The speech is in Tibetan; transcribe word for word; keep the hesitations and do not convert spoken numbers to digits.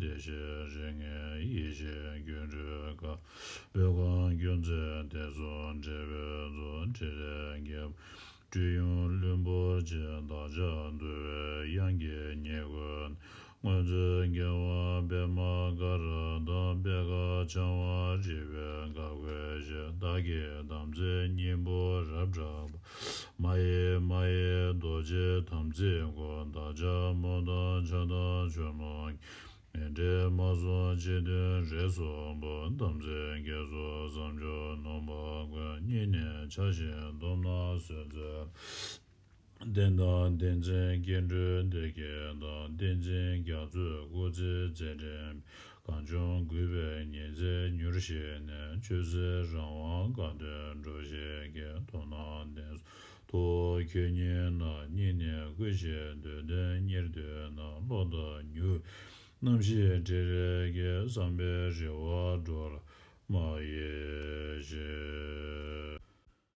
བདེ་གཤེགས་རིགས་ལྔའི་ཡེ་ཤེས་སྒྱུ་འཕྲུལ་དཀར། པོད་ཁ་སྐྱོང་མཛད་དེ་སོགས་འབྲེལ་པའི་ཚོགས། ཕྲིན་ལས་རྒྱལ་པོ་སྤྲུལ་གཡུང་ཀླུ་འབུར་ཅན། བདག་ཅག་འདུལ་བའི་དབྱངས་ཀྱི་ཉེ་འཁོར། སྔོན་ཚེ་རྒྱལ་བ་པདྨ་ཀ་ར་དང་། པད་དཀར་འཆང་བ་རིག་པའི་བཀའ་བརྒྱུད་ཞིང་། བདག་གི་དམ་ཚིག་སྙིང་པོ་རབ་བསྒྲགས་པ། མ་ཡེངས་མ་ཡེངས་རྡོ་རྗེའི་དམ་ཚིག་གོ། བདག་ཅག་མོ་དང་བྱ་དང་ཆུ་ནོར། མི་འབྲལ་མ་བཟུང་སྤྱི་མཐུན་རེ་གསུམ་པོ། དམ་ཚིག་དགེ་ཚོགས་བསམ་སྦྱོར་ནོངས་པ་ཀུན། སྙིང་ནས་ཆགས་ཤིང་བསྡོམས་ན་བཟོད་མཛད། བསྟན་དང་བསྟན་འཛིན་སྐྱེ་འགྲོའི་བདེ་སྐྱིད་དང་། བསྟན་འཛིན་རྒྱ་མཚོའི་སྐུ་ཚེ་རྩེ་འགྲན། གངས་ལྗོངས་རྒུད་པའི་ཉི་ཟེར་མྱུར་ཞིག་ནས། ཆོས་སྲིད་རང་དབང་དགའ་སྟོན་འགྲུབ་ཤིག་གི། དོ་སྣང་ལྡན་སོང་ཐུགས་ཁྱོད་ཉིད་ན། སྙིང་ནས་བཀུར་ཞིང་འདོད་དོན་གཉེར་འདོད་ན། བློ་དང་མྱུར་རྣམ་ཤེས་སྤྲིན་རེ་གི། བསམ་པའི་རེ་བ་འགྲོ་ལ་མ་ཡེངས་ཤིང་།